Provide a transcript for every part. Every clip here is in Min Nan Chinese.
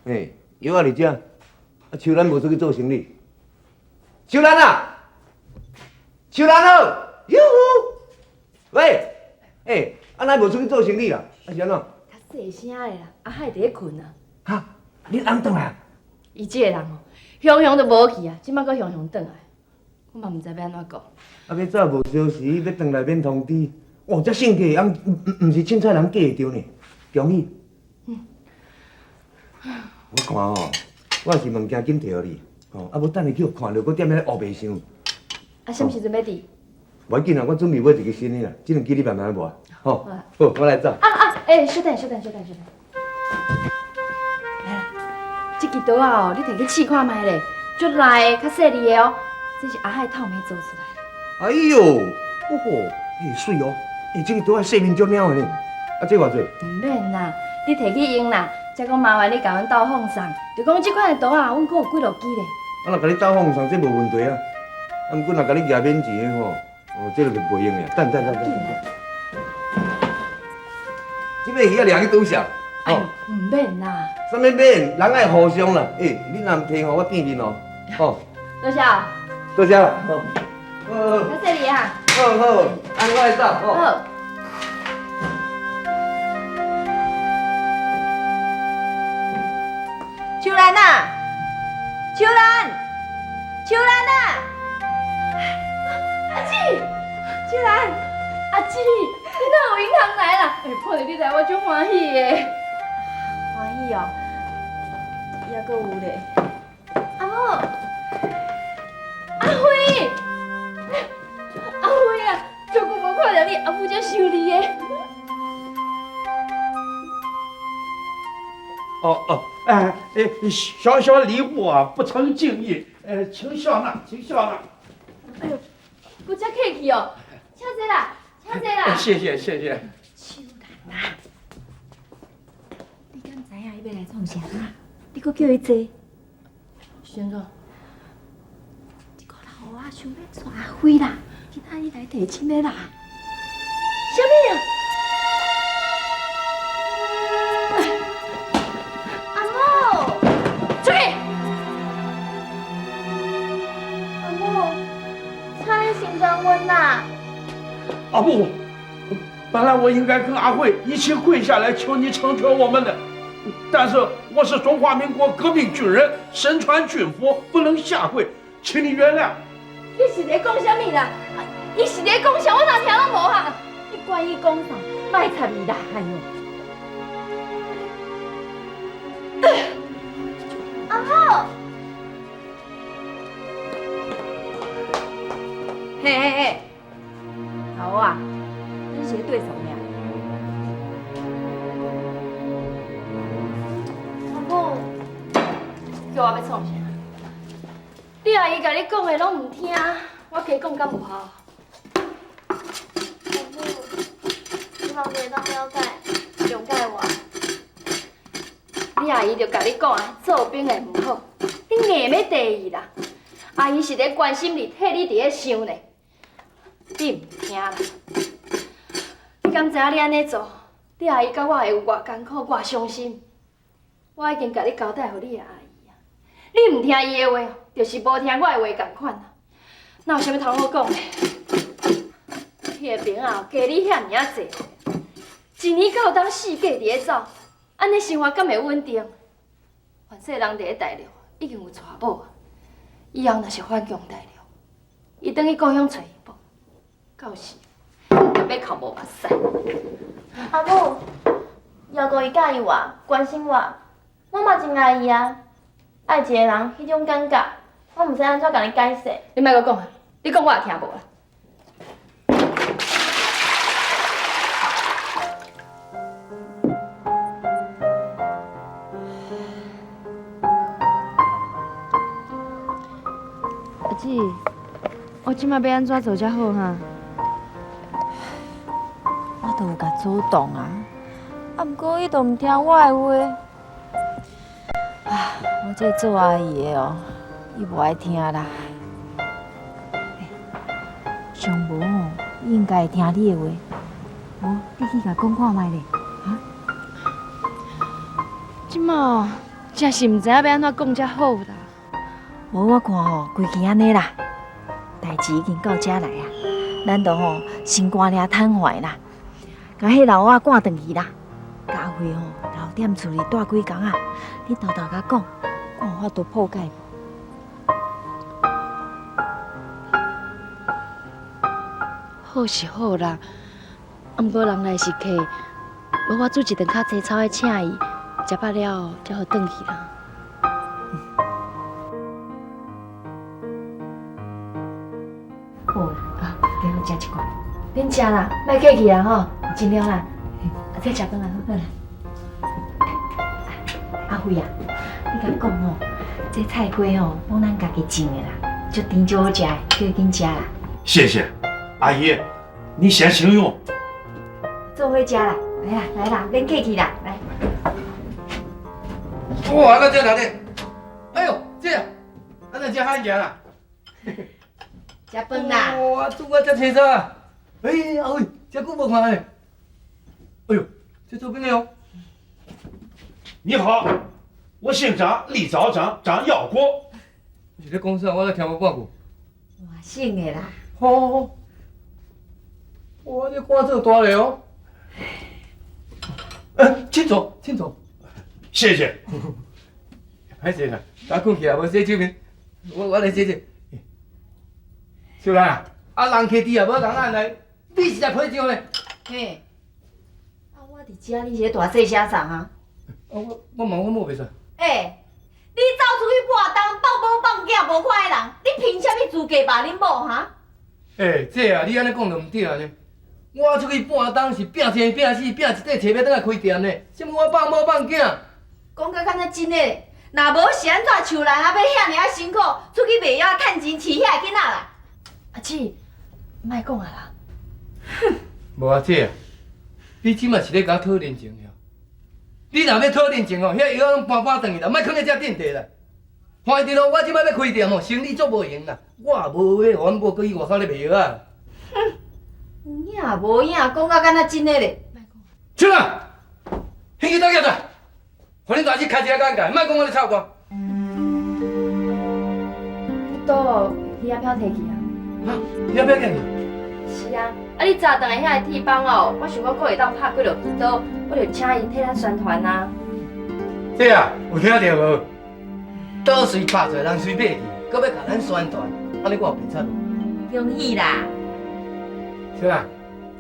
嘿，藥仔佇遮，啊，秋蘭無出去做生理。秋蘭啊，秋蘭好，喲呼，喂，欸，啊哪無出去做生理啦？啊是按怎？較細聲的啦，阿海佇咧睏啊。哈，恁翁轉來啊？伊這个人哦，雄雄就無去啊，這擺閣雄雄轉來，我嘛毋知欲按怎講。啊，欲走無相時，欲轉來免通知。哦，這性格的翁，毋是凊彩人嫁會著呢。恭喜。我看吼，我是物件緊提予你，吼，啊無等下去予看著，閣踮遐烏白想。啊，啥物時陣欲佇？無要緊啦，我準備買一支新的啦，這兩支你慢慢磨。吼，好，我來走。啊啊，欸，小等，小等，小等，小等。來啦，這支刀仔哦，你提去試看覓咧，足利的，較細膩的哦。這是阿海透暝做出來的。哎喲，哦吼，欸，媠哦，欸，這个刀仔細面足貓的呢。啊，這偌濟？毋免啦，你提去用啦。才講麻煩你共阮鬥放送，就講這款的刀仔，阮閣有幾落支咧。啊，若共你鬥放送，這無問題啊。啊，毋過若共你舉免錢的吼，哦，這個就袂用的。等等等等。這尾魚仔掠去拄啥？哎喲，毋免啦。啥物免？人愛互相啦。欸，你若毋提吼，我變面哦。吼。多謝。多謝。好。好。較細膩啊。好好，按呢我來走。好。秋蘭啊，秋蘭，秋蘭啊！阿姊，秋蘭，阿姊，你哪有閒通來啦？欸，看著你來，我足歡喜的。歡喜哦，猶閣有咧。阿母，阿輝，阿輝啊，足久無看著你，阿母才想你的。哦哦，哎哎，小小禮物啊，不成敬意，請笑納，請笑納。哎喲，閣遮客氣哦，請坐啦，請坐啦。謝謝謝謝。秋蘭啊，你敢知影伊欲來創啥？你閣叫伊坐？是按怎？這個老啊，想欲娶阿輝啦，今仔日來提親的啦。啥物啊？阿母，出去！阿母，請你成全阮啦。阿母，本來我應該跟阿慧一起跪下來求你成全我們的，但是我是中華民國革命軍人，身穿軍服不能下跪，請你原諒。你是咧講啥物啦？伊是咧講啥？我哪聽攏無哈？你管伊講啥，莫插伊啦！哎喲，阿母，嘿嘿嘿，老吴啊，恁是咧對創啥？阿母，叫我欲創啥？你阿姨共你講的攏毋聽，我加講敢有效？阿母，希望你會當了解、諒解我。你阿姨就共你講啊，做兵的毋好，你硬欲缀伊啦。阿姨是咧關心你，替你佇咧想呢。你毋聽啦，你敢知影你按呢做，你阿姨佮我會有偌艱苦、偌傷心？我已經共你交代予你的阿姨啊，你毋聽伊的話，就是無聽我的話仝款啊。哪有啥物通好講的？彼个兵仔加你遐爾仔濟，一年到冬四季佇咧走，按呢生活敢會穩定？凡世人佇咧大陸已經有娶某啊，以後若是返鄉大陸，伊轉去故鄉揣伊某，到時就欲哭無目屎。阿母，猶閣伊佮意我，關心我，我嘛真愛伊啊。愛一個人，彼種感覺，我毋知按怎共你解釋。你莫閣講啊，你講我也聽無啦。阿姊，我這擺欲按怎做才好哈？我都有共阻擋啊，啊，毋過伊都毋聽我的話。啊，我這個做阿姨的哦，伊無愛聽啦。欸，上無吼，伊應該會聽你的話。無，你去共講看覓咧，哈？這擺真是毋知影欲按怎講才好啦。無我看吼，規氣按呢啦，代誌已經到遮來啊，咱就吼心肝爾坦懷啦，共彼老仔趕轉去啦。佳慧吼留踮厝裡蹛幾工啊，你沓沓共講，看有法度破解無？好是好啦，啊，毋過人來是客，無我煮一頓較濟草的請伊，食飽了後才予轉去啦。好啦，啊，加閣食一寡。免食啦，莫客氣啦吼，盡量啦。啊，再食飯啦，好啦。阿慧啊，你共講吼，這菜瓜吼，攏咱家己種的啦，足甜足好食的，叫伊緊食啦。謝謝，阿姨，你先請用。做伙食啦，來啦來啦，免客氣啦，來。哇，那這哪裡？哎呦，這，啊那這罕見啦。食飯啦。哇，煮我這清楚啊！哎，阿慧，這久無看嘞。哎呦，這做邊個哦？你好，我姓張，立早張，張耀國。你是咧講啥？我都聽無半句。我姓的啦。好，好，哇，這官做大咧哦。哎，請坐，請坐。謝謝。歹勢啦，早睏起來無洗手面，我來洗洗。秀蘭啊，啊人客佇也無人按來，你是來批評的？嘿，啊我佇遮，你是咧大細聲啥啊？啊我嘛我某袂使。欸，你走出去半冬，放某放囝無看的人，你憑啥物資格罵恁某哈？欸，這啊，你按呢講就毋對啊呢。我出去半冬是拼生拼死拼一塊揣欲轉來開店呢，啥物我放某放囝？講甲敢若真的，若無是按怎樹蘭啊，欲遐爾仔辛苦出去賣藥趁錢飼遐个囡仔啦？阿姊，莫講啊啦。哼，無啊姐，你這馬是咧共我討人情爾？你若欲討人情哦，遐藥攏搬搬轉去啦，莫囥佇遮墊地啦。看著咯，我這擺欲開店哦，生意足無閒啦，我也無欲予阮某閣去外口咧賣藥啊。哼，有影無影，講甲敢若真的咧。出來，彼支刀拿出來，予恁大姊開一个眼界，莫講我咧插歌。彼刀鱼仔票提去啊。哈，鱼仔票寄去？是啊，啊你早轉來遐个鐵幫哦，我想講閣會當拍幾落支刀，我就請伊替咱宣傳啊。這啊，有聽著無？刀隨拍出來，人隨買去，閣欲共咱宣傳，按呢我有白插無？恭喜啦！是啦，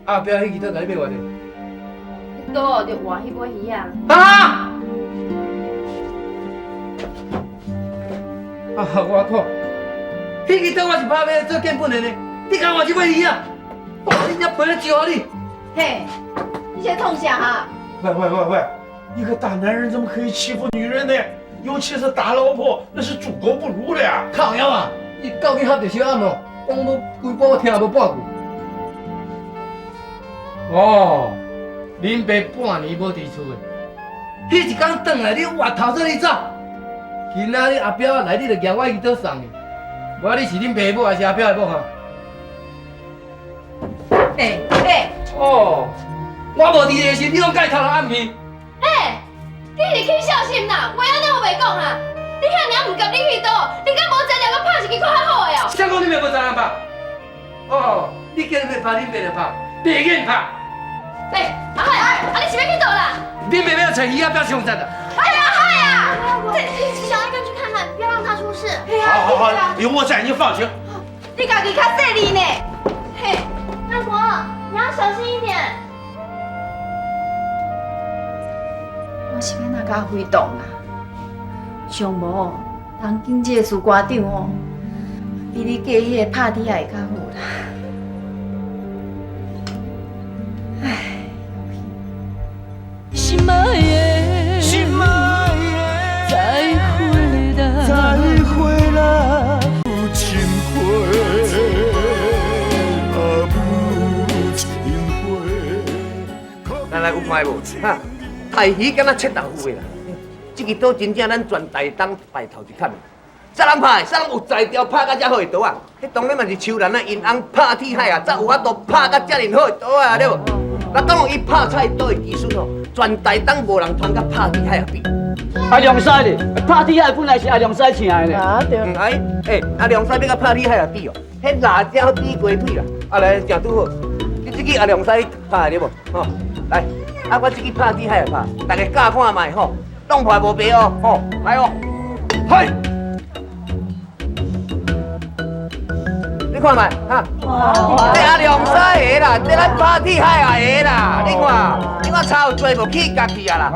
阿彪彼支刀共你買偌濟？彼刀哦，就換彼尾魚仔。啊！啊！我靠！彼支刀我是拍欲做見本的呢，你共換這尾魚仔？哇！你遮賠咧招你！嘿，你這創啥哈？喂喂喂喂，一個大男人怎麼可以欺負女人呢？尤其是打老婆，那是豬狗不如的呀！靠腰啊！伊到去合著小暗哦，講無規晡我聽無半句。哦，恁爸半年無佇厝的，彼一工轉來，你活頭做你走。今仔日阿彪來，你就舉我彼支刀送伊。無你是恁爸某還是阿彪的某哈？欸欸！哦，我無佇的時，你攏共伊偷來暗去。欸，你是起笑心啦？話按呢我袂講啊！你遐爾毋甘你彼刀，你敢無才調閣拍一支閣較好的哦？誰講你爸無才調拍？哦，你叫你爸拍，恁爸就拍，袂瘾拍。欸，阿海，啊你是欲去佗啦？恁爸欲揣鱼仔饼伤赞啦！哎呀海啊！這小愛跟去看看，不要讓他出事。好好好，有我在，你放心。你家己較細膩呢。嘿，阿國，你要小心一點。我是欲按怎共阿輝擋啊？上無，當今這個士官長哦，比你嫁彼個拍豬仔會較好啦。唉。心愛的，心愛的，再會啦，再會啦，母親會，啊母親會。咱來有看無？哈，大魚敢若切豆腐的啦。這支刀真正咱全台東排頭一坎。啥人拍的？啥人有才調拍甲遮好的刀啊？彼當然嘛是樹蘭啊，𪜶翁拍鐵海啊，才有法度拍甲遮爾好的刀啊，對無？我講伊拍菜刀的技術吼，全台東無人通佮拍鐵海啊比。阿良师咧，拍铁海本来是阿良师请的咧。啊对。哎，欸，阿良师欲共拍铁海也比哦，彼辣椒比鸡腿啦。啊来，诚拄好，你这支阿良师拍的对无？吼，来，啊我这支拍铁海也拍，大家教看觅吼，弄破无白哦，吼，来哦，嘿。你看觅哈，这阿良师的啦，这咱拍铁海也的啦，你看，你看炒有济无起角去啊啦。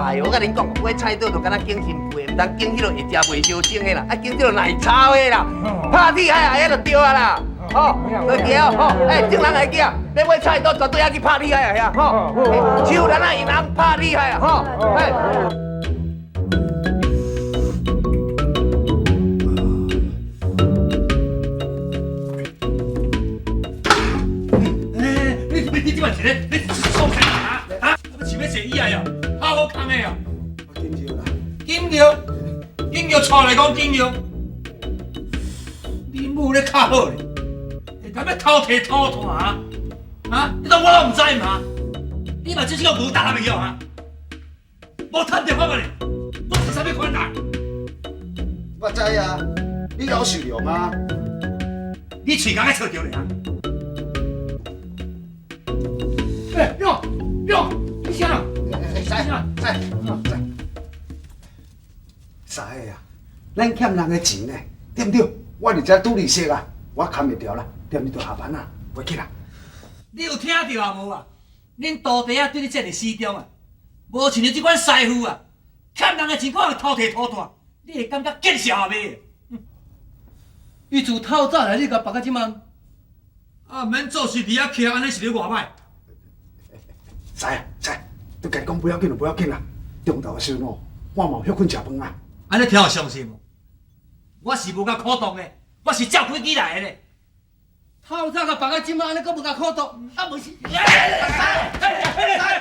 哎呦，我共恁讲，买菜刀就敢若拣新肥，毋通拣彼落会食袂相生的啦，爱拣这落耐炒的啦。拍铁海也的就对啊啦，吼，来记哦，吼，欸，众人会记啊，欲买菜刀绝对爱去拍铁海啊遐，吼，手咱啊银行拍铁海啊，吼，欸。你这摆是咧，你创啥啊？啊？想欲坐椅仔哦？好好空的哦。紧尿啦！紧尿，紧尿，带来讲紧尿。你母咧较好咧，会敢欲偷提偷炭啊？啊？你当我拢毋知吗？你嘛只是个无胆的哦啊！无趁著我嘛咧，我是啥物款人？我知啊，你老受用啊！你喙角爱操著咧啊！哎，亮亮，你啥？使使使，师啊，咱欠人的钱呢，对毋对？我伫遮拄利息啊，我扛袂牢啦，对毋对？下班啊，袂去啦。你有听著啊无啊？恁徒弟仔对你这个死忠啊，无像你这款师傅啊，欠人的钱阁会偷提偷炭，你会感觉见笑袂？伊自透早来，你共缚到这马，啊，免做事伫遐徛，按呢是咧偌歹。师啊，师，都共你讲不要紧就不要紧啦。中昼的时阵哦，我嘛有歇困食饭啊。按呢听有相信无？我是无共苦动的，我是照规矩来的咧。透早共缚到这马，按呢阁无共苦动，啊无是？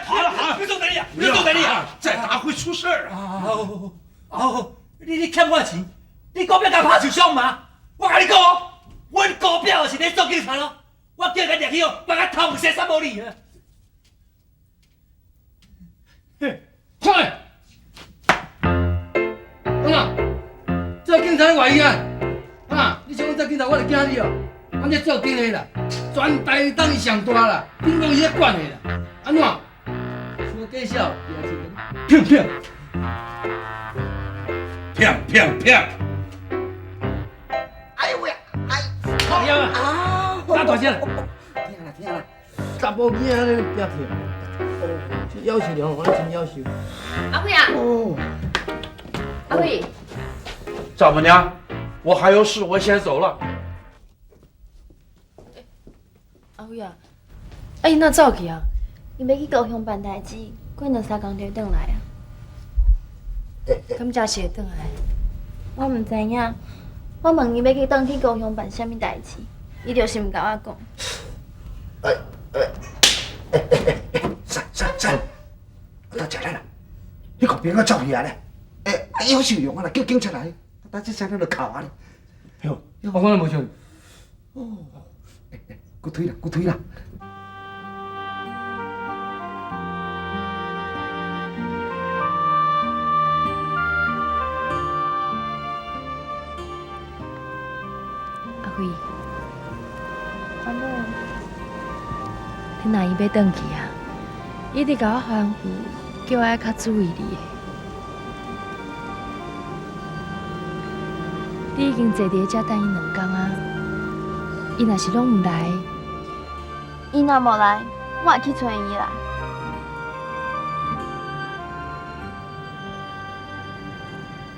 好了好了，别动你啊！别动你啊！再打会出事儿啊！哦哦，你欠我钱，你股票共拍受伤吗？我共你讲，阮股票是咧做警察咯，我叫伊掠去哦，把佢头毛杀无你啊！快！啊！做警察你怀疑啊？啊！你想讲做警察，我就惊你哦？俺这做警的啦，全台东伊上大啦，顶讲伊咧管的啦，按怎？想计较，骗骗骗骗骗！哎呦喂！哎！哎呀！啊！打大声！听啦听啦，查某囡仔咧惊疼。夭寿了，我真夭寿。阿辉啊！阿辉，丈母娘，我还有事，我先走了。阿辉啊，啊伊哪走去啊？伊欲去高雄办代志，过两三工就会转来啊。敢真是会转来？我毋知影，我问伊欲去转去高雄办啥物代志，伊就是毋共我讲。哎哎哎哎哎！师师师，我食力啦！彼个朋友走去啊咧，欸，夭寿用啊啦，叫警察来，等这声咱就哭啊咧。哟，我讲无错。哦，欸欸，骨推啦，骨推啦。阿辉，阿母，你若伊欲转去啊？伊一直共我吩咐，叫我爱较注意你的。你已经坐伫遮等伊两工啊，伊若是拢毋来，伊若无来，我会去揣伊啦。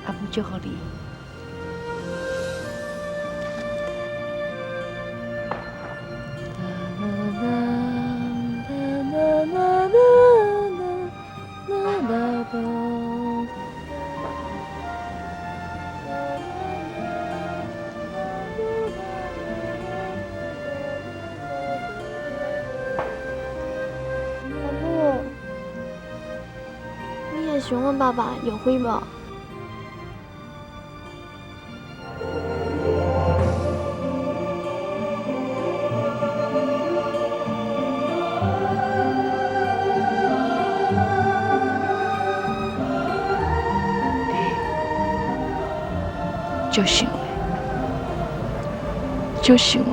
阿母祝福你。阿母，你会想阮爸爸有悔无？足想的，足想的。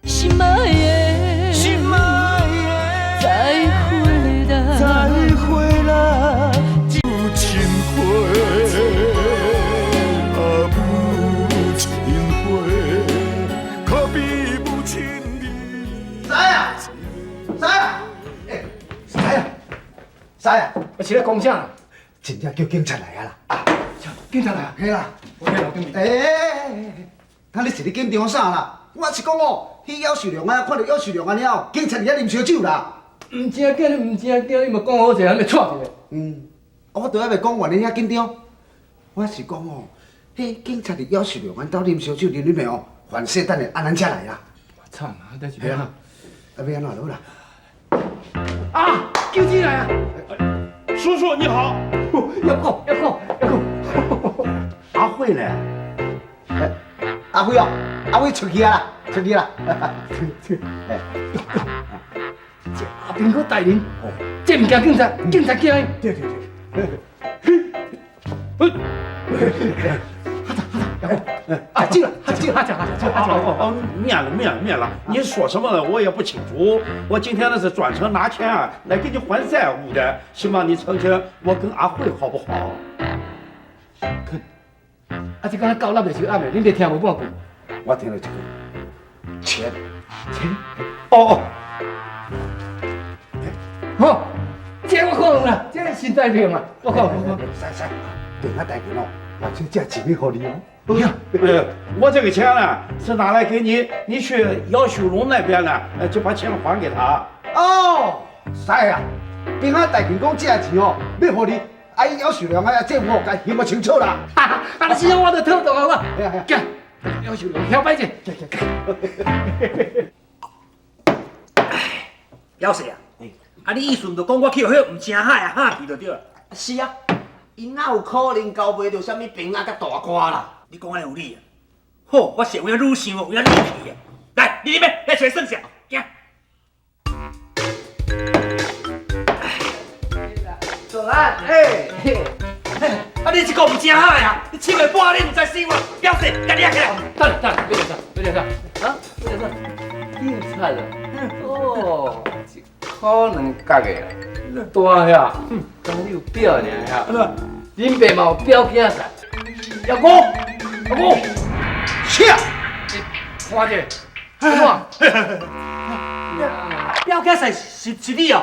心愛的，心愛的，再會啦，再會啦，母親會，啊母親會，可比母親的。師啊，師啊，欸，師啊，師啊，我是咧講啥？真正叫警察來啊啦！啊，警察來啊？嘿啦，我去樓頂面。欸欸欸，啊你是咧緊張啥啦？我是講哦，彼夭壽龍啊，看著夭壽龍按呢哦，警察佇遐啉燒酒啦。毋正經，你毋正經，你嘛講好勢，還袂掣一个。嗯，我都還袂講完，你遐緊張。我是講哦，彼警察佇夭壽龍阮兜啉燒酒，啉啉的哦，反勢等下按咱遮來啊。慘啊！這是欲按怎？啊，欲按怎好啦？啊！救起來啊！叔叔你好，要講要講要講。阿慧呢？阿輝哦，阿輝出去啊啦，出去啦。這阿兵哥大人，這毋驚警察，警察驚伊。對對對。啊，進來，進來，進來，進來。哦哦，免了免了免了，你說什麼呢？我也不清楚。我今天呢是專程拿錢啊來給你還債務的，希望你成全我跟阿慧好不好？啊，這敢若夠納就是暗的，恁爸聽無半句？我聽了一句，錢，錢，哦哦，好，這我看有啦，這是新台幣嘛，我看有。使使，對我大權哦，我這借錢予你哦。我這個錢呢是拿來給你，你去姚秀龍那邊呢，就把錢還給他。哦，使啊，平仔大權講借錢哦，欲予你。啊！伊夭壽龍啊，債務共還清楚啦。哈哈，啊！是我就妥當啊，我。行，夭壽龍遐擺者。老細啊，啊你意思毋就講我去予彼毋正海啊嚇去就對啊？是啊，𪜶哪有可能交袂著啥物兵仔佮大官啦？你講按呢有理啊？好，我是有影愈想有影愈氣啊！來，你啉來揣算數，行。早安，欸，啊你這個毋正海啊！你七月半你毋知死我，表弟，共你起來。等下等下，欲著啥？欲著啥？啊？欲著啥？警察啊？哦，一箍兩角的啦，大遐，哼，當你有表爾遐。恁爸嘛有表囝噻。阿哥，阿哥，切！看者，看。表囝婿是你哦？